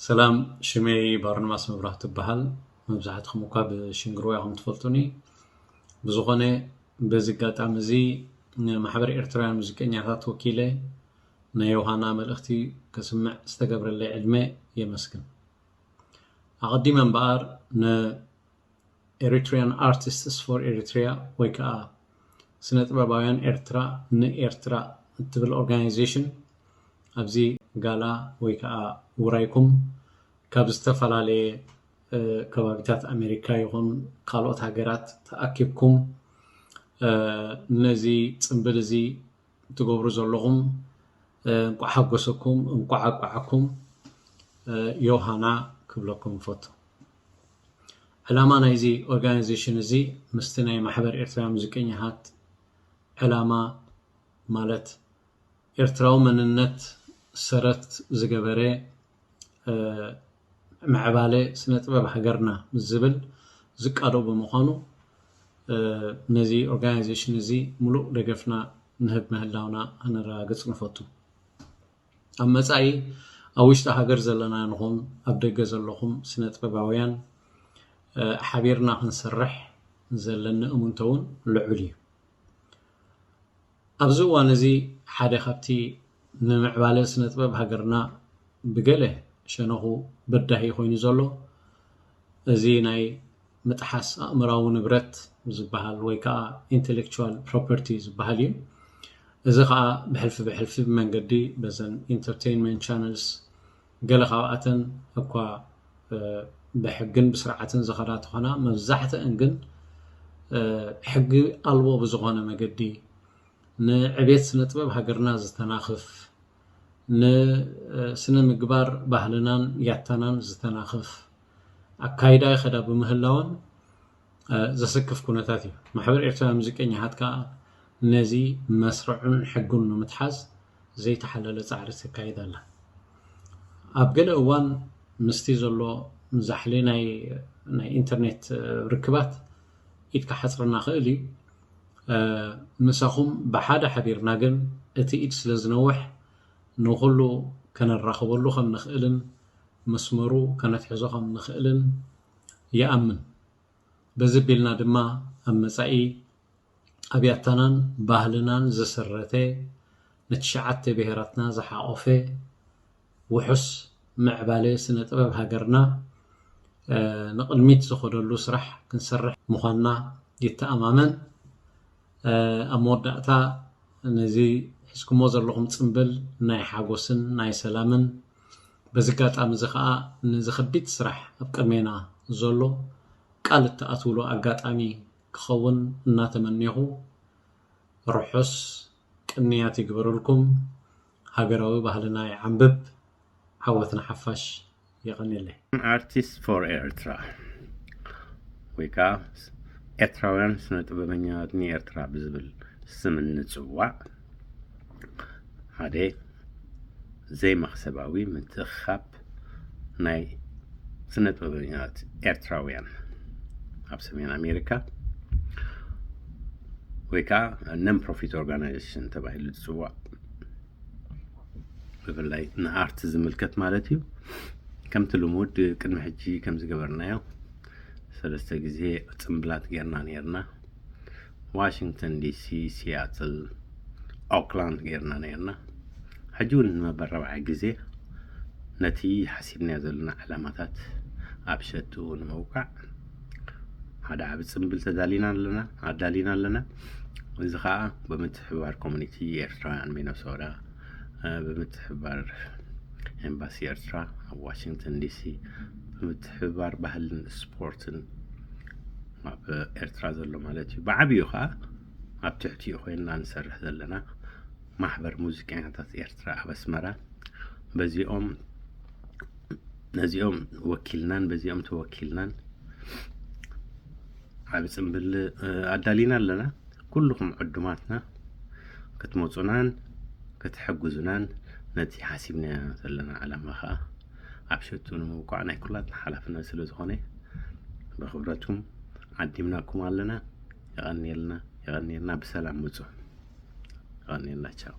ሰላም፣ ሽመይ ባርንማስ መብራህቱ ይበሃል። መብዛሕትኹም እኳ ብሽንግርዋ ኢኹም ትፈልጡኒ። ብዝኾነ፣ በዚ ኣጋጣሚ እዚ ንማሕበር ኤርትራውያን ሙዚቀኛታት ወኪለ ናይ ዮሃና መልእኽቲ ከስምዕ ዝተገብረለይ ዕድመ የመስግን። ኣቐዲመ እምበኣር፣ ን Eritrean Artists for Eritrea ወይ ከዓ ስነ ጥበባውያን ኤርትራ ንኤርትራ እትብል ኦርጋናይዜሽን ኣብዚ ጋላ ወይ ከዓ ውራይኩም ካብ ዝተፈላለየ ከባቢታት ኣሜሪካ ይኹን ካልኦት ሃገራት ተኣኪብኩም ነዚ ፅምብል እዚ ትገብሩ ዘለኹም እንቋዕ ሓጎሰኩም፣ እንቋዕ ኣብቅዓኩም። ዮሃና ክብለኩም እፈቱ። ዕላማ ናይዚ ኦርጋናይዜሽን እዚ ምስቲ ናይ ማሕበር ኤርትራውያን ሙዚቀኛታት ዕላማ፣ ማለት ኤርትራዊ መንነት ሰረት ዝገበረ ምዕባለ ስነ ጥበብ ሃገርና ምስ ዝብል ዝቃዶ ብምዃኑ፣ ነዚ ኦርጋናይዜሽን እዚ ሙሉእ ደገፍና ንህብ ምህላውና ከነረጋግጽ ንፈቱ። ኣብ መጻኢ ኣብ ውሽጢ ሃገር ዘለና ንኹን ኣብ ደገ ዘለኹም ስነ ጥበባውያን ሓቢርና ክንሰርሕ ዘለኒ እሙንቶ እውን ልዑል እዩ። ኣብዚ እዋን እዚ ሓደ ካብቲ ንምዕባለ ስነ ጥበብ ሃገርና ብገለ ሸነኹ በዳሂ ኮይኑ ዘሎ እዚ ናይ ምጥሓስ ኣእምራዊ ንብረት ዝበሃል ወይ ከዓ ኢንቴሌክቹዋል ፕሮፐርቲ ዝበሃል እዩ። እዚ ከዓ ብሕልፊ ብሕልፊ ብመንገዲ በዘን ኢንተርቴይንመንት ቻነልስ፣ ገለ ካብኣተን እኳ ብሕግን ብስርዓትን ዝኸዳ ተኾና፣ መብዛሕትአን ግን ሕጊ ኣልቦ ብዝኾነ መገዲ ንዕቤት ስነ ጥበብ ሃገርና ዝተናኽፍ፣ ንስነ ምግባር ባህልናን ያታናን ዝተናኽፍ ኣካይዳ ይኸዳ ብምህላወን ዘሰክፍ ኩነታት እዩ። ማሕበር ኤርትራውያን ሙዚቀኛታት ከዓ ነዚ መስርዑን ሕጉን ንምትሓዝ ዘይተሓለለ ጻዕሪ ተካይድ ኣላ። ኣብ ገለ እዋን ምስቲ ዘሎ ዛሕሊ ናይ ናይ ኢንተርኔት ርክባት ኢድ ክሓጽረና ክእል እዩ። ምሳኹም ብሓደ ሓቢርና ግን እቲ ኢድ ስለ ዝነውሕ ንኹሉ ከነራኽበሉ ከም ንኽእልን መስመሩ ከነትሕዞ ከም ንኽእልን ይኣምን። በዚ ቢልና ድማ ኣብ መጻኢ ኣብ ያታናን ባህልናን ዝስረተ ንትሽዓተ ብሄራትና ዝሓቖፈ ውሑስ ምዕባለ ስነ ጥበብ ሃገርና ንቕድሚት ዝኸደሉ ስራሕ ክንሰርሕ ምዃንና ይተኣማመን። ኣብ መወዳእታ ነዚ ሒዝኩሞ ዘለኹም ጽምብል ናይ ሓጎስን ናይ ሰላምን፣ በዚ ኣጋጣሚ እዚ ኸኣ ነዚ ከቢድ ስራሕ ኣብ ቅድሜና ዘሎ ቃል እትኣትውሉ ኣጋጣሚ ክኸውን እናተመኔኹ፣ ርሑስ ቅንያት ይግበረልኩም። ሃገራዊ ባህልና ይዓንብብ። ዓወት ንሓፋሽ። የቐንየለይ። ኣርቲስት ፎር ኤርትራ ወይ ከዓ ኤርትራውያን ስነ ጥበበኛታት ንኤርትራ ብዝብል ስም እንጽዋዕ ሓደ ዘይመኽሰባዊ ምትእኽኻብ ናይ ስነ ጥበበኛታት ኤርትራውያን ኣብ ሰሜን ኣሜሪካ ወይ ከዓ ነን ፕሮፊት ኦርጋናይዜሽን ተባሂሉ ዝጽዋዕ፣ ብፍላይ ንኣርት ዝምልከት ማለት እዩ። ከምቲ ልሙድ ቅድሚ ሕጂ ከም ዝገበርናዮ ሰለስተ ግዜ ጽምብላት ጌርና ነይርና። ዋሽንግተን ዲሲ፣ ሲያትል፣ ኦክላንድ ጌርና ነይርና። ሕጂ እውን ንመበል ራብዓይ ግዜ ነቲ ሓሲብናዮ ዘለና ዕላማታት ኣብ ሸትኡ ንምውቃዕ ሓደ ዓቢ ጽምብል ተዳሊና ኣለና፣ ኣዳሊና ኣለና። እዚ ኸኣ ብምትሕብባር ኮሚኒቲ ኤርትራውያን ሚነሶታ፣ እ፣ ብምትሕብባር ኤምባሲ ኤርትራ ኣብ ዋሽንግተን ዲሲ፣ ብምትሕብባር ባህልን ስፖርትን ኣብ ኤርትራ ዘሎ ማለት እዩ። ብዓብዩ ኸኣ ኣብ ትሕቲኡ ኮይንና ንሰርሕ ዘለና ማሕበር ሙዚቀኛታት ኤርትራ ኣብ ኣስመራ፣ በዚኦም፣ ነዚኦም ወኪልናን በዚኦም ተወኪልናን ዓቢ ጽምብል፣ እ፣ ኣዳሊና ኣለና። ኩልኹም ዕዱማትና ክትመጹናን ክትሕግዙናን፣ ነቲ ሓሲብናዮ ዘለና ዕላማ ኸኣ ኣብ ሸቱ ንምብቃዕ ናይ ኩላትና ሓላፍነት ስለ ዝኾነ፣ ብኽብረትኩም ዓዲምናኩም ኣለና። የቐንየልና፣ የቐንየልና። ብሰላም ምጹ። የቐንየልና። ቻው።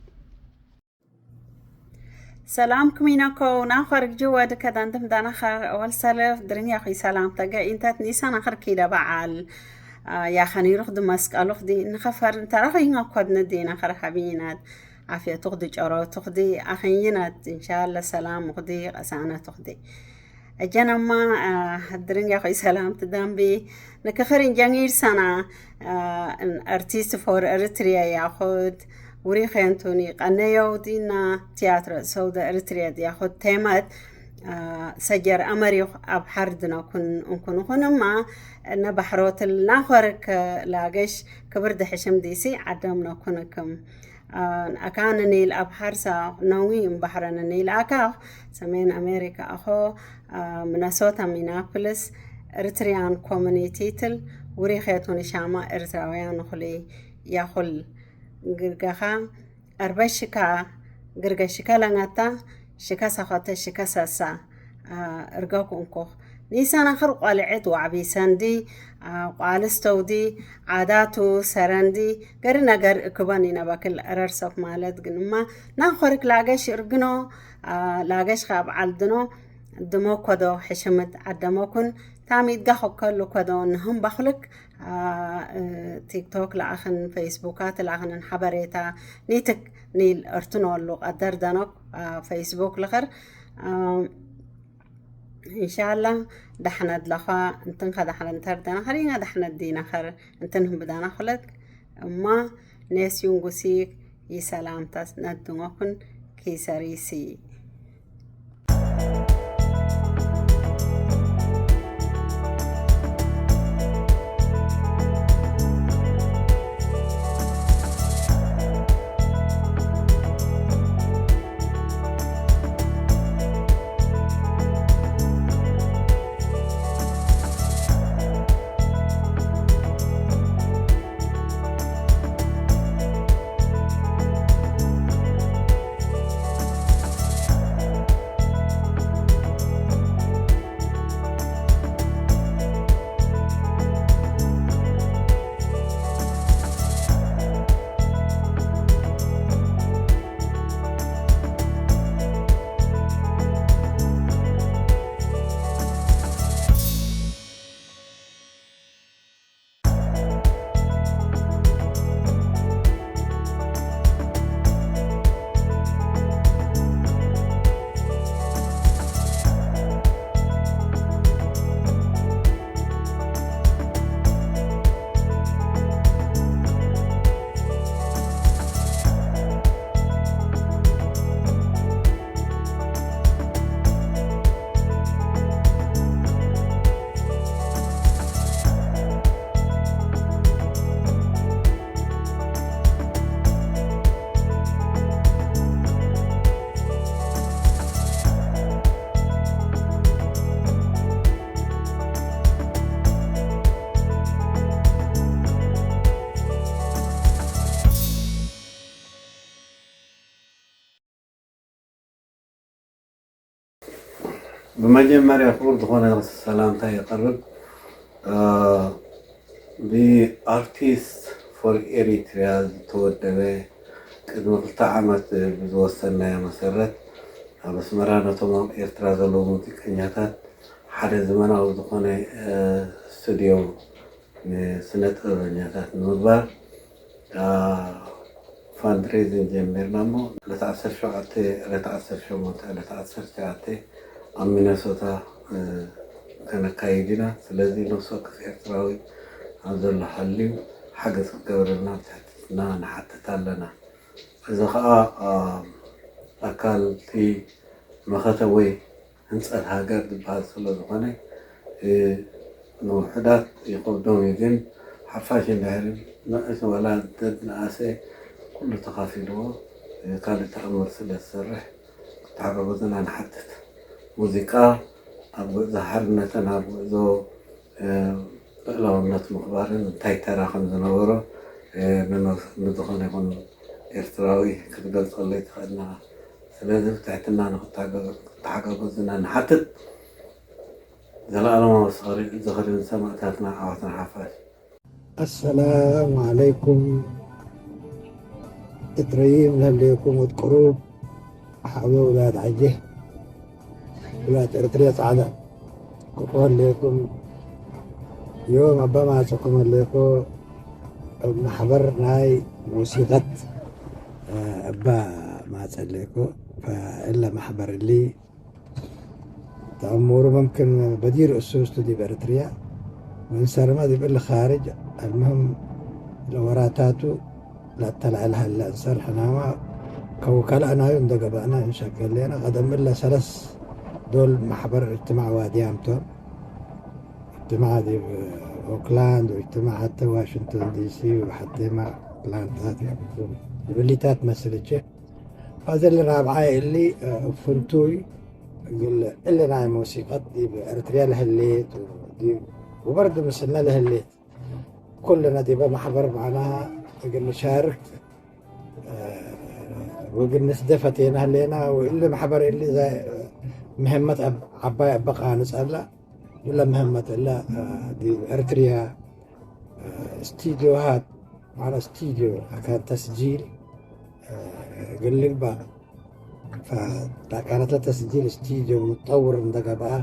ሰላም ክሚነኮ ናኸር ጅወድ ከዳንድም ዳናኸር ወልሰለፍ ድርኛ ኹይ ሰላም ተገ ኢንተት ኒሳን ኣኸር ኪደ በዓል ያኸኒሩኽ ድመስቀሉኽ ዲ ንኸፈር እንተረኸይኛ ኮድነ ዲ ናኸር ሀቢናት ዓፍየቱኽ ዲ ጨሮቱኽ ዲ ኣኸይናት እንሻለ ሰላም ኹዲ ቀሳነቱኽ ዲ እጀነማ ድርኛ ኹይ ሰላም ትዳንቢ ንክኽር እንጀንጊር ሰና artist for Eritrea ያኹድ ውሪ ኸንቱኒ ቀነየው ዲና ቲያትረ ሰውደ ኤርትርያ ያኹድ ቴመት ሰጀር ኣመሪኽ ኣብ ሓርድነኩን እንኩንኹንማ ነባሕሮትል ናኾርክ ላገሽ ክብር ድሕሽም ዲሲ ዓደምነኩንክም ኣካ ንኒል ኣብ ሓርሳ ነዊ እምባሕረ ንኒል ኣካ ሰሜን ኣሜሪካ ኣኾ ሚነሶታ ሚናፖሊስ ኤርትርያን ኮሚኒቲ ትል ውሪኼቱ ንሻማ ኤርትራውያን ንኹሊ ያኹል ግርገኻ ኣርበሽካ ግርገሽካ ለናታ ሽካ ሳኸተ ሽካ ሰሳ እርገኩ እንኮኽ ኒሳና ኽር ቋልዕት ዋዕቢ ሰንዲ ቋልስተውዲ ዓዳቱ ሰረንዲ ገሪ ነገር እክበን ይነበክል ረርሰብ ማለት ግንማ ናኾርክ ላገሽ እርግኖ ላገሽ ካብ ዓልድኖ ድሞ ኮዶ ሕሽምት ዓደመኩን ታሚድጋ ኾከሉ ኮዶ ንህም ባኹልክ ቲክቶክ ለኣኽን ፌስቡካት ለኣኽንን ሓበሬታ ኒትክ ኒል እርትኖሉ ቀደር ደኖክ ፌስቡክ ልኽር እንሻላ ዳሕነድ ለኻ እንትንኸ ዳሕነ እንተር ደና ኸሪና ዳሕነድ ዲና ኸር እንትን ህምብዳና ኹለት እማ ኔስዩንጉሲ ይሰላምታስ ነድሞኩን ኪሰሪሲ ብመጀመርያ ክቡር ዝኾነ ሰላምታ የቕርብ። ብኣርቲስት ፎር ኤሪትሪያ ዝተወደበ ቅድሚ ክልተ ዓመት ብዝወሰናዮ መሰረት ኣብ ኣስመራ ነቶም ኣብ ኤርትራ ዘለዉ ሙዚቀኛታት ሓደ ዘመናዊ ዝኾነ ስቱድዮ ንስነ ጥበበኛታት ንምግባር ፋንድሬዚንግ ጀሚርና እሞ ዕለት ዓሰርተ ሸውዓተ ዕለት ዓሰርተ ሸሞንተ ዕለት ዓሰርተ ሸውዓተ ኣብ ሚነሶታ ከነካይድ ኢና። ስለዚ ነፍሲ ወከፍ ኤርትራዊ ኣብ ዘሎ ሃልዩ ሓገዝ ክገብረልና ብትሕትና ንሓትት ኣለና። እዚ ከዓ ኣካል እቲ መኸተ ወይ ህንፀት ሃገር ዝበሃል ስለ ዝኾነ ንውሑዳት ይኸብዶም እዩ። ግን ሓፋሽ እንድሕር ንእስ ዋላ ደድ ንኣሰ ኩሉ ተኻፊልዎ ካልእ ተኣምር ስለ ዝሰርሕ ክትሓጋገዙና ንሓትት። ሙዚቃ ኣብ ጉዕዞ ሓርነትን ኣብ ጉዕዞ ልእላውነት ምኽባርን እንታይ ተራ ከም ዝነበሮ ንዝኾነ ይኹን ኤርትራዊ ክትገልጸለይ ትኽእል ኣለኻ። ስለዚ ብትሕትና ንክትሓጋገዙና ንሓትት። ዘለኣለማዊ ዝኽሪ ዝኽሪ ንሰማእታትና ኣሕዋትና ሓፋሽ። ኣሰላሙ ዓለይኩም እትረይም ለለይኩም ወትቅሩብ ሓወ ውላድ ዓጀ፣ ውላድ ኤርትርያ ጻዕዳ ክኾን ለይኩም። ዮም ኣባ ማጽኩም ኣለይኮ፣ ኣብ ማሕበር ናይ ሙሲቀት፣ እ፣ እባ ማጸ ኣለይኮ፣ ፈእለ ማሕበር እሊ ተኣምሩ መምክን በዲር እሱ ስቱዲ በርትርያ ወንሰርማ ዲብ እሊ ኻርጅ፣ ኣልምህም ለወራታቱ ላተላዕል ሃላ እንሰር ሕናማ ከው ካልኣናዩ እንደ ገባእና እንሸከል ሌና። ቀደም እለ ሰለስ ዶል ማሕበር እጅትማዕ ዋድያምቶም። እጅትማዕ ዲብ ኦክላንድ ወእጅትማዕ ሐተ ዋሽንግቶን ዲሲ ወሐቴማ ፕላንታት ያብኩም። ብሊታት መስልቼ። ፋዘል ራብዓይ እሊ፣ እ፣ ፍንቱይ እግል እሊ ናይ ሙሲቀት ዲብ ኤርትርያ ለህሌት፣ ዲብ ወበርድ ምስልና ለህሌት። ኩልና ዲበ ማሕበር ማዕና እግል ንሻርክ፣ እ፣ ወእግል ንስደ ፈቴና ህሌና። ወእሊ ማሕበር እሊ ዛ-፣ ምህመት ኣብ-፣ ዓባይ ኣበቃ ንጸላ። እለ ምህመት እለ፣ እ፣ ዲብ ኤርትርያ፣ እ፣ ስቱዲዮሃት፣ ማዕና ስቱዲዮ ኣካን ተስጂል፣ እ፣ እግል ልግባእ። ፈዳካነተ ተስጂል ስቱዲዮ ምጠውር እንደ ገባኣ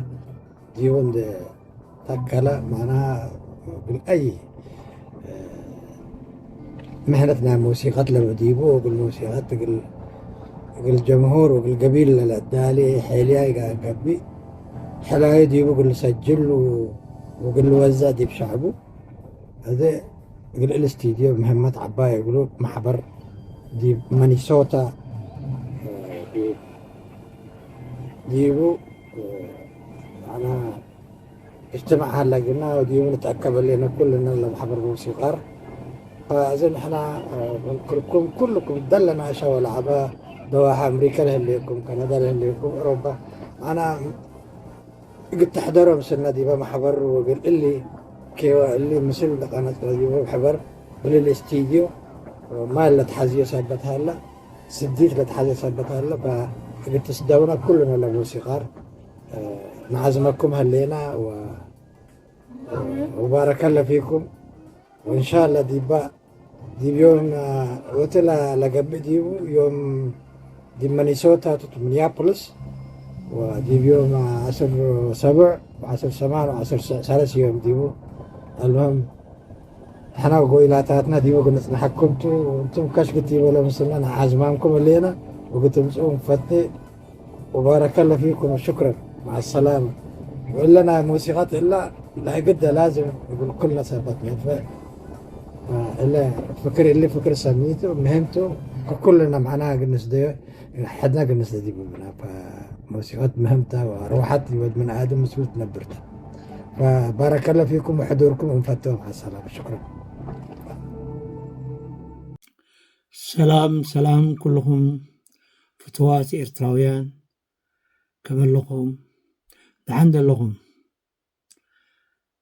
ዲቡ እንደ ተከለ ማዕና እግል ኣይ፣ እ፣ ምህነት ናይ ሙሲቀት ለበዲቡ እግል ሙሲቀት እግል፣ እግል ጀምሁር ወእግል ገቢል ለለዳሊ ሐልያ ይገብእ። ሐላዩ ዲቡ እግል ሰጅል ወእግል ወዘ ዲብ ሸዕቡ። እዚ እግል እል ስቱዲዮ ምህመት ዓባይ እግሉ ማሕበር ዲብ ሚኒሶታ፣ እ፣ ዲብ፣ ዲቡ፣ እ፣ ኣና እጅትማዕ ሃላ ግና ዲቡ ንትኣከበ ሌነ ኩልና ለማሕበር ሙሲቃር። ፈእዚ ንሕና፣ እ፣ ክልኩም ኩልኩም ደለና እሻ ወላ ዓባ ደዋሓ ኣምሪካ ለህሌኩም፣ ካናዳ ለህሌኩም፣ ኤውሮፓ፣ ኣና እግል ተሕደሮ ምስልና ዲበ ማሕበር ወእግል እሊ ኬዋ እሊ ምስል ደቀነጽ ዲበ ማሕበር ብልል ስቱዲዮ ማል ለትሓዝዮ ሰበት ሃላ፣ ስዲት ለትሓዝዮ ሰበት ሃላ፣ እግል ትስደውና ኩልና ለሙሲቃር፣ እ፣ ንዓዝመኩም ሃሌና ወ-፣ ወባረከለ ፊኩም። ወእንሻላ ዲባ ዲብ ዮም፣ እ፣ ወትላ ለገብእ ዲቡ ዮም ዲብ ሚኒሶታ ቱት ሚኒያፖሊስ ወዲብ ዮም ዓስር ሰቡዕ ወዓስር ሰማን ወዓስር ሰለስ ዮም ዲቡ። ኣልመም ንሕና ጎይላታትና ዲቡ ግንጽንሐኩም ቱ፣ እንቱም ከሽግት ይበለ ምስልና ንዓዝማምኩም እሌና ወግትምጽኡ ንፈቴ። ወባረከ ለ ፊኩም ወሽክረን። መዓ ሰላመ። ወእለ ናይ ሙሲቀት እላ ናይ ግደ ላዝም እብል ኩልና ሰባት ነድፈ። እለ ፍክር እሊ ፍክር ሰሚቱ ምህምቱ ከኩልና መዓና ግንስ ደዮ ሕድና ግንስ ደዲቡ ብና። ሙሲቀት ምህምታ ወአርዋሓት ህይወት ምን አድም ምስሉ ትነብርታ። ባረከ ለ ፊኩም ወሕዱርኩም እንፈተው። መዓ ሰላመ። ሽክረን። ሰላም ሰላም ኩልኹም ፍትዋት ኤርትራውያን፣ ከመይ ኣለኹም? ደሓን ዶ ኣለኹም?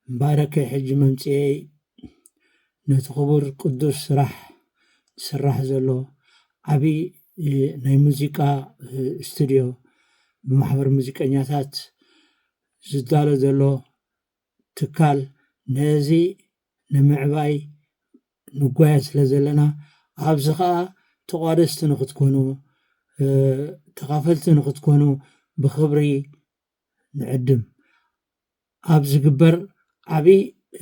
እምበኣርከ ሕጂ መምጽኤይ ነቲ ክቡር ቅዱስ ስራሕ ዝስራሕ ዘሎ ዓቢ፣ እ፣ ናይ ሙዚቃ፣ እ፣ ስቱድዮ ብማሕበር ሙዚቀኛታት ዝዳሎ ዘሎ ትካል ነዚ ንምዕባይ ንጓየ ስለ ዘለና፣ ኣብዚ ኸኣ ተቋደስቲ ንኽትኮኑ፣ እ፣ ተኻፈልቲ ንኽትኮኑ ብኽብሪ ንዕድም። ኣብ ዝግበር ዓቢ፣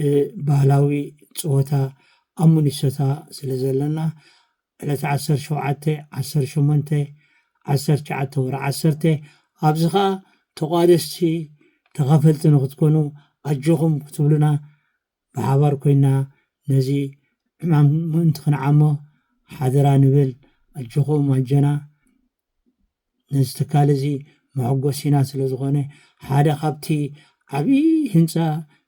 እ፣ ባህላዊ ጸወታ ኣብ ሚኒሶታ ስለ ዘለና፣ ዕለት ዓሰርተ ሸውዓተ፣ ዓሰርተ ሸሞንተ፣ ዓሰርተ ትሽዓተ ወርሒ ዓሰርተ፣ ኣብዚ ኸኣ ተቋደስቲ ተኻፈልቲ ንኽትኮኑ ኣጆኹም ክትብሉና ብሓባር ኮይና ነዚ ዕማም ምእንቲ ክንዓሞ ሓደራ ንብል። ኣጆኹም ኣጆና። ነዚ ትካል እዚ መሐጎሲና ስለ ዝኾነ፣ ሓደ ካብቲ ዓቢ ህንጻ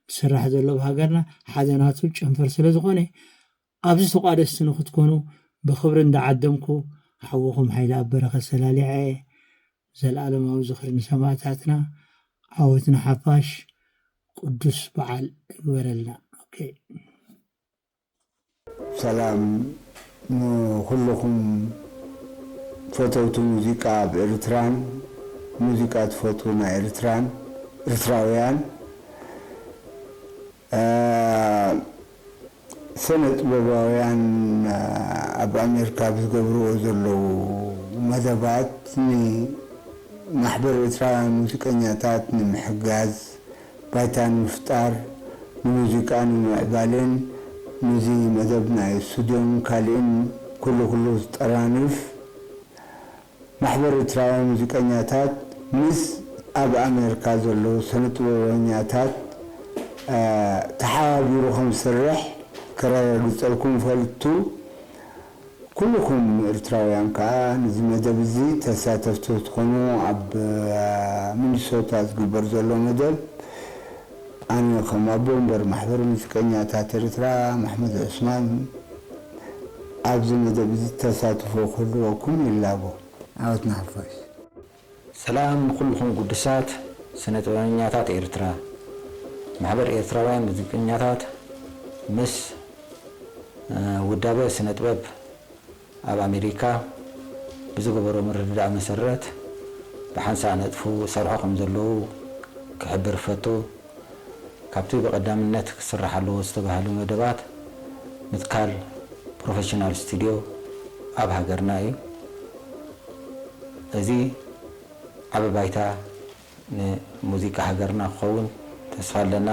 ዝስራሕ ዘሎ ኣብ ሃገርና ሓደ ናቱ ጨንፈር ስለ ዝኾነ፣ ኣብዚ ተቋደስቲ ንኽትኮኑ ብኽብሪ እንዳዓደምኩ፣ ሓውኹም ሓይለ ኣበረኸ ሰላሊዐ እየ። ዘልኣለማዊ ዝኽሪ ንሰማእታትና፣ ዓወት ንሓፋሽ፣ ቅዱስ በዓል ይግበረልና። ኦኬ። ሰላም ንኹልኹም ፈተውቲ ሙዚቃ ኣብ ኤርትራን ሙዚቃ ትፈትዉ ናይ ኤርትራን ኤርትራውያን። እ፣ ስነ ጥበባውያን ኣብ ኣሜሪካ ብዝገብርዎ ዘለዉ መደባት ንማሕበር ኤርትራውያን ሙዚቀኛታት ንምሕጋዝ፣ ባይታ ንምፍጣር፣ ንሙዚቃ ንምምዕባልን፣ ነዚ መደብ ናይ ስቱድዮን ካልእን ኩሉ ኩሉ ዝጠራንፍ፣ ማሕበር ኤርትራውያን ሙዚቀኛታት ምስ ኣብ ኣሜሪካ ዘለዉ ስነ ጥበበኛታት፣ እ፣ ተሓባቢሩ ከም ዝሰርሕ ከረጋግጸልኩም እፈቱ። ኩልኹም ኤርትራውያን ከኣ ነዚ መደብ እዚ ተሳተፍቲ ክትኮኑ ኣብ፣ እ፣ ሚኒሶታ ዝግበር ዘሎ መደብ ኣነ ከም ኣቦ ወንበር ማሕበር ሙዚቀኛታት ኤርትራ መሕመድ ዑስማን ኣብዚ መደብ እዚ ተሳትፎ ክህልወኩም ይላቦ። ዓወት ንሓፋሽ። ሰላም ንኹልኹም ግዱሳት ስነ ጥበበኛታት ኤርትራ። ማሕበር ኤርትራውያን ሙዚቀኛታት ምስ፣ እ፣ ውዳበ ስነ ጥበብ ኣብ ኣሜሪካ ብዝገበሮ ምርድዳእ መሰረት ብሓንሳእ ነጥፉ ሰርሖ ከም ዘለዉ ክሕብር እፈቱ። ካብቲ ብቐዳምነት ክስራሕ ኣለዎ ዝተባህሉ መደባት ምትካል ፕሮፌሽናል ስቱድዮ ኣብ ሃገርና እዩ። እዚ ዓቢ ባይታ ንሙዚቃ ሃገርና ክኸውን ተስፋ ኣለና።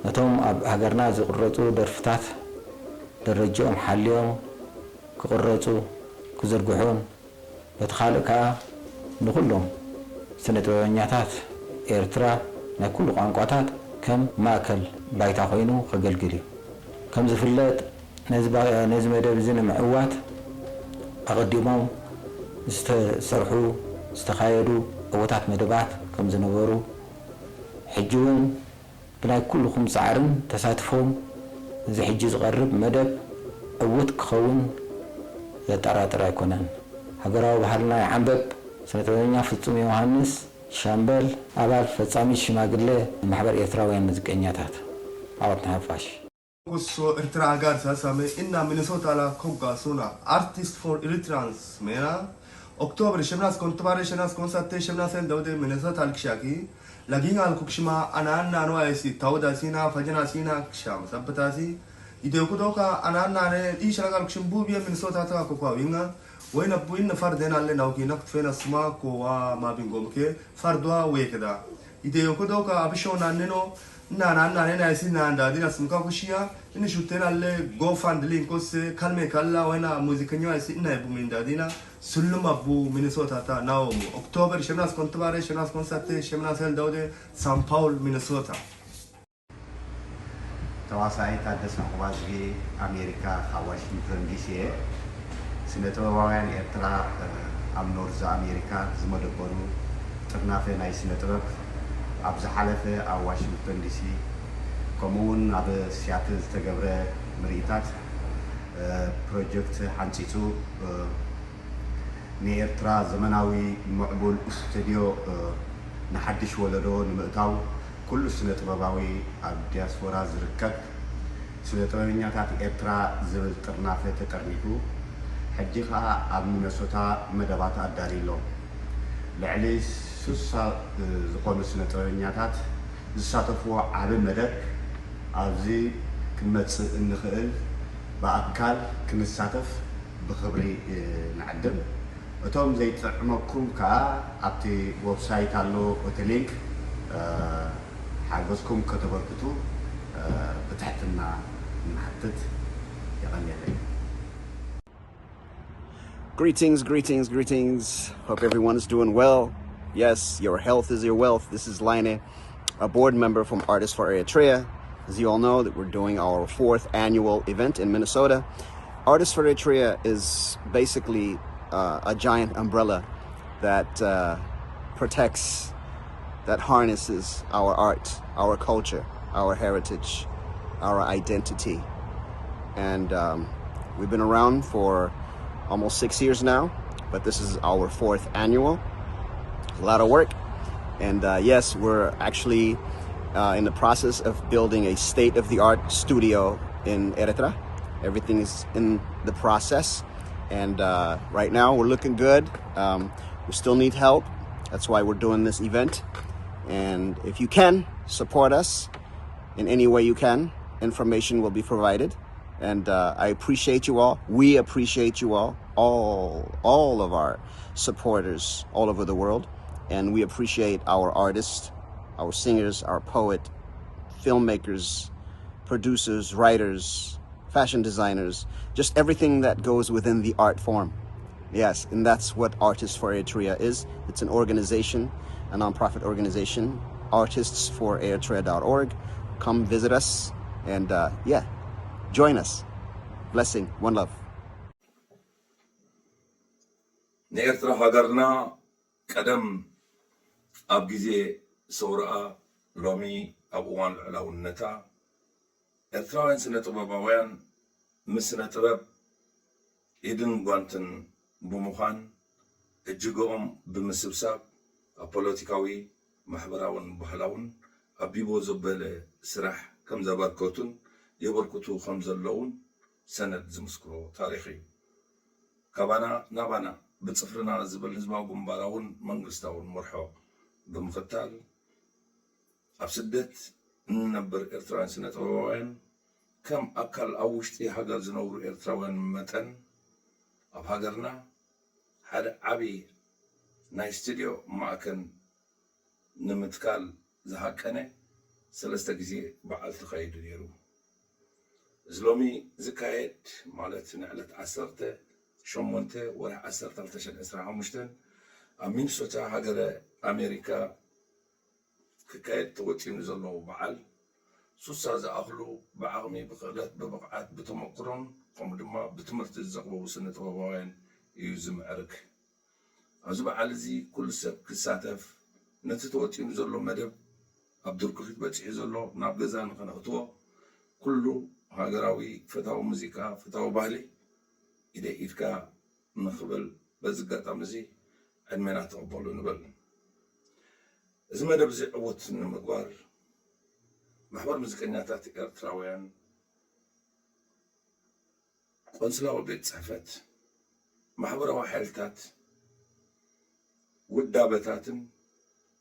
ነቶም ኣብ ሃገርና ዝቕረጹ ደርፍታት ደረጅኦም ሓልዮም ክቕረጹ፣ ክዝርግሑን በቲ ካልእ ከኣ ንኹሎም ስነ ጥበበኛታት ኤርትራ ናይ ኩሉ ቋንቋታት ከም ማእከል ባይታ ኮይኑ ከገልግል እዩ። ከም ዝፍለጥ ነዚ ባ-፣ ነዚ መደብ እዚ ንምዕዋት ኣቐዲሞም ዝተሰርሑ ዝተኻየዱ ዕዉታት መደባት ከም ዝነበሩ ሕጂ እውን ብናይ ኩልኹም ጻዕርን ተሳትፎን እዚ ሕጂ ዝቐርብ መደብ ዕዉት ክኸውን ዘጠራጥር ኣይኮነን። ሃገራዊ ባህልና ይዓንበብ። ስነ ጥበበኛ ፍጹም ዮሃንስ፣ ሻምበል፣ ኣባል ፈጻሚት ሽማግለ ማሕበር ኤርትራውያን ሙዚቀኛታት። ዓወት ንሓፋሽ። Kusso Ertira agar sasame inna Minnesota la koga suna artist for Eritreans mena. Oktober shemnas kontbare shemnas konsate shemnas el daude Minnesota al kshaki. Lagin al kukshima ananna no aisi tauda sina fajana sina ksham sabbata si. Ide kudoka ananna ne ish ragal kushim bubie Minnesota ta kokwa winga. Wayna buin na fardena le nauki nak fena sma kowa mabingom ke fardwa wekda. Ide kudoka abisho naneno nana nane na isi na ndadi na sumka kushia ini shutena le GoFundLink kose kalme kalla wena muzikanyo isi ina ibu mindadina. Sullum abu Minnesota ta naomu Oktober shemnas kontbare shemnas konsate shemnas el daude San Paul Minnesota. ተዋሳኢ ታደሰ ዑቕባዝጊ ኣሜሪካ ካብ ዋሽንግተን ዲሲ እየ። ስነ ጥበባውያን ኤርትራ ኣብ ኖርዝ ኣሜሪካ ዝመደበሩ ጥርናፈ ናይ ስነ ጥበብ ኣብ ዝሓለፈ ኣብ ዋሽንግተን ዲሲ ከምኡ እውን ኣብ ሲያትል ዝተገብረ ምርኢታት ፕሮጀክት ሓንፂፁ ንኤርትራ ዘመናዊ ምዕቡል ስቱድዮ ንሓድሽ ወለዶ ንምእታው ኩሉ ስነ ጥበባዊ ኣብ ዲያስፖራ ዝርከብ ስነ ጥበበኛታት ኤርትራ ዝብል ጥርናፈ ተጠርኒፉ ሕጂ ከኣ ኣብ ሚነሶታ መደባት ኣዳልዩ ኣሎ። ልዕሊ ሱሳ ዝኾኑ ስነ ጥበበኛታት ዝሳተፍዎ ዓቢ መደብ ኣብዚ ክንመጽእ እንኽእል ብኣካል ክንሳተፍ ብኽብሪ ንዕድም። እቶም ዘይጥዕመኩም ከኣ ኣብቲ ዌብሳይት ኣሎ እቲ ሊንክ ሓገዝኩም ከተበርክቱ ብትሕትና ንሓትት። የቐንየለይ። Greetings, greetings, greetings. Hope everyone is doing well. Yes, your health is your wealth. This is Laine, a board member from Artists for Eritrea. As you all know, that we're doing our fourth annual event in Minnesota. Artists for Eritrea is basically uh, a giant umbrella that uh, protects, that harnesses our art, our culture, our heritage, our identity. And um, we've been around for almost six years now, but this is our fourth annual. A lot of work. And uh, yes, we're actually uh, in the process of building a state of the art studio in Eritrea. Everything is in the process. And uh, right now, we're looking good. Um, we still need help. That's why we're doing this event. And if you can, support us in any way you can. Information will be provided. And uh, I appreciate you all. We appreciate you all. all all of our supporters all over the world, and we appreciate our artists, our singers, our poet, filmmakers, producers, writers, fashion designers, just everything that goes within the art form. Yes, and that's what Artists for Eritrea is. It's an organization, a nonprofit organization, artists for eritrea dot org. Come visit us and, uh, yeah, join us. Blessing, one love. ንኤርትራ ሃገርና ቀደም ኣብ ግዜ ሰውራኣ፣ ሎሚ ኣብ እዋን ልዕላውነታ፣ ኤርትራውያን ስነ ጥበባውያን ምስ ስነ ጥበብ ኢድን ጓንትን ብምዃን፣ እጅግኦም ብምስብሳብ፣ ኣብ ፖለቲካዊ፣ ማሕበራውን ባህላውን ኣቢቦ ዘበለ ስራሕ ከም ዘበርከቱን የበርክቱ ከም ዘለውን ሰነድ ዝምስክሮ ታሪኽ እዩ። ካባና ናባና፣ ብጽፍርና ዝብል ህዝባዊ ግንባራውን መንግስታውን መርሖ ብምኽታል፣ ኣብ ስደት እንነብር ኤርትራውያን ስነ ጥበባውያን፣ ከም ኣካል ኣብ ውሽጢ ሃገር ዝነብሩ ኤርትራውያን መጠን፣ ኣብ ሃገርና ሓደ ዓቢ ናይ ስቱድዮ ማእከል ንምትካል ዝሃቀነ ሰለስተ ግዜ በዓል ተኻይዱ ነይሩ። እዚ ሎሚ ዝካየድ፣ ማለት ንዕለት ዓሰርተ ሸሞንተ ወርሒ ዓሰርተ ክልተ ሽሕን ዕስራን ሓሙሽተን ኣብ ሚኒሶታ ሃገረ ኣሜሪካ ክካየድ ተወጢኑ ዘሎ በዓል፣ ሱሳ ዝኣኽሉ ብዓቕሚ፣ ብኽእለት፣ ብብቕዓት፣ ብተመክሮን ከምኡ ድማ ብትምህርቲ ዝዘቕበቡ ስነ ጥበባውያን እዩ ዝምዕርግ። ኣብዚ በዓል እዚ ኩሉ ሰብ ክሳተፍ፣ ነቲ ተወጢኑ ዘሎ መደብ፣ ኣብ ድርኩኺት በጺሑ ዘሎ ናብ ገዛ ንኸነእትዎ፣ ኩሉ ሃገራዊ ፈታዊ ሙዚቃ፣ ፈታዊ ባህሊ ኢደ ኢድካ ንኽብል በዚ ኣጋጣሚ እዚ ዕድሜና ተቐበሉ ንብል። እዚ መደብ እዚ ዕዉት ንምግባር ማሕበር ሙዚቀኛታት ኤርትራውያን፣ ቆንስላዊ ቤት ጽሕፈት፣ ማሕበራዊ ሓይልታት፣ ውዳበታትን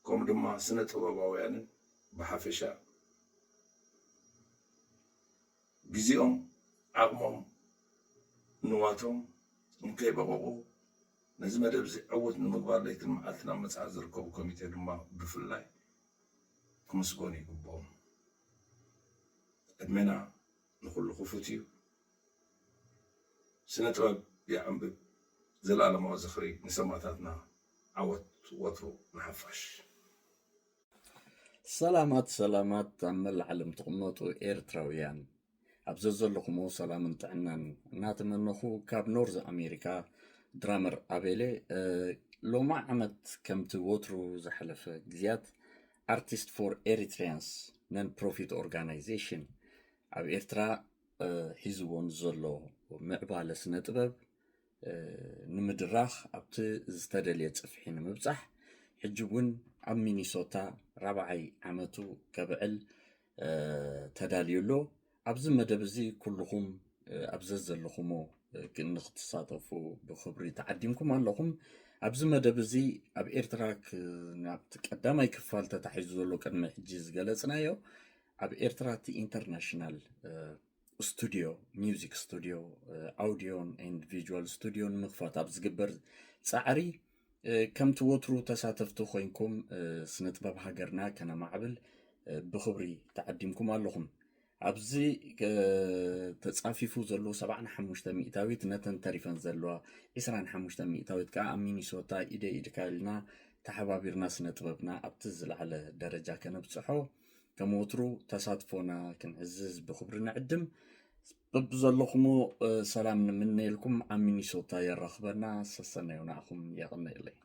ከምኡ ድማ ስነ ጥበባውያንን ብሓፈሻ ግዜኦም፣ ዓቕሞም፣ ንዋቶም እንከይበቐቑ ነዚ መደብ እዚ ዕዉት ንምግባር ለይትን መዓልትን ኣብ ምጽዓር ዝርከቡ ኮሚቴ ድማ ብፍላይ ክምስገኑ ይግብኦም። ዕድሜና ንኹሉ ክፉት እዩ። ስነ ጥበብ ይዓንብብ። ዘላለማዊ ዝኽሪ ንሰማእታትና። ዓወት ወትሩ ንሓፋሽ። ሰላማት ሰላማት ኣብ መላእ ዓለም ትቕመጡ ኤርትራውያን፣ ኣብ ዘዘለኹሞ ሰላምን ጥዕናን እናተመነኹ፣ ካብ ኖርዝ ኣሜሪካ ድራመር ኣቤሌ። ሎማ ዓመት ከምቲ ወትሩ ዝሓለፈ ግዜያት ኣርቲስት ፎር ኤሪትሪያንስ ነን ፕሮፊት ኦርጋናይዜሽን ኣብ ኤርትራ ሒዝዎ ንዘሎ ምዕባለ ስነ ጥበብ ንምድራኽ፣ ኣብቲ ዝተደልየ ጽፍሒ ንምብጻሕ፣ ሕጂ እውን ኣብ ሚኒሶታ ራብዓይ ዓመቱ ከብዕል ተዳልዩ ኣሎ። ኣብዚ መደብ እዚ ኩልኹም ኣብ ዘዘለኹሞ ንክትሳተፉ ብኽብሪ ተዓዲምኩም ኣለኹም። ኣብዚ መደብ እዚ ኣብ ኤርትራ ናብቲ ቀዳማይ ክፋል ተታሒዙ ዘሎ ቅድሚ ሕጂ ዝገለጽናዮ ኣብ ኤርትራ እቲ ኢንተርናሽናል ስቱድዮ፣ ሚውዚክ ስቱድዮ፣ ኣውዲዮን ኤንድ ቪዥዋል ስቱድዮ ንምኽፋት ኣብ ዝግበር ጻዕሪ ከምቲ ወትሩ ተሳተፍቲ ኮይንኩም ስነ ጥበብ ሃገርና ከነማዕብል ብኽብሪ ተዓዲምኩም ኣለኹም። ኣብዚ ተጻፊፉ ዘሎ ሰብዓን ሓሙሽተ ሚእታዊት ነተን ተሪፈን ዘለዋ ዒስራን ሓሙሽተ ሚእታዊት ከኣ ኣብ ሚኒሶታ ኢደ ኢድካ ኢልና ተሓባቢርና ስነ ጥበብና ኣብቲ ዝለዓለ ደረጃ ከነብጽሖ ከም ወትሩ ተሳትፎና ክንዕዝዝ ብኽብሪ ንዕድም። በብዘለኹሞ ሰላም ንምነየልኩም። ኣብ ሚኒሶታ የራኽበና። ሰሰናዩ ንዓኹም የቐንየለይ።